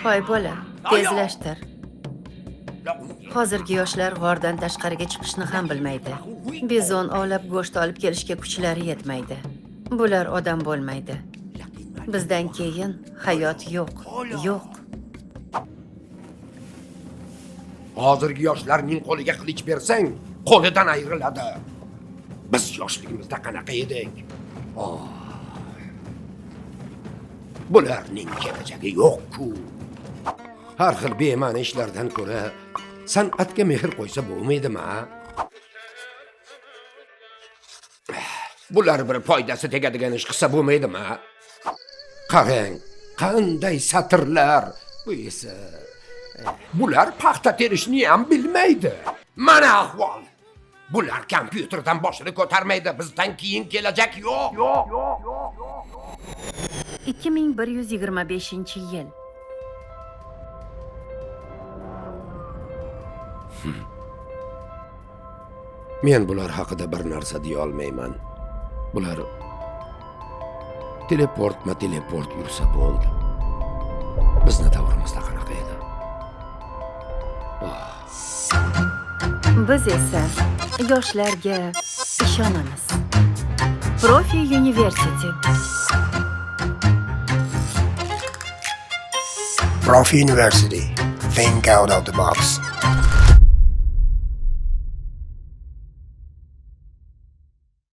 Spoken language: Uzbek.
Hoy bola, tezlashtir. Hozirgi yoshlar g'ordan tashqariga chiqishni ham bilmaydi. Bizon ovlab go'sht olib kelishga kuchlari yetmaydi. Bular odam bo'lmaydi. Bizdan keyin hayot yo'q, yo'q. Hozirgi yoshlarning qo'liga qilich bersang, qo'lidan ayriladi. Biz yoshligimizda qanaqa edik? Oh. Bularning kelajagi yo'q-ku. Har xil bema'ni ishlardan ko'ra san'atga mehr qo'ysa bo'lmaydimi, a? Bular bir foydasi tegadigan ish qilsa bo'lmaydimi? Qarang, qanday satrlar. Bu esa bular paxta terishni ham bilmaydi. Mana ahvol. Bular kompyuterdan boshini ko'tarmaydi. Bizdan keyin kelajak yo'q. 2125-yil. Men bular haqida bir narsa deya olmayman. Bular teleportma teleport yursa bo'ldi. Bizni davrimizda qanaqa edi? Biz esa yoshlarga ishonamiz. Profi University. Profi University. Think out of the box.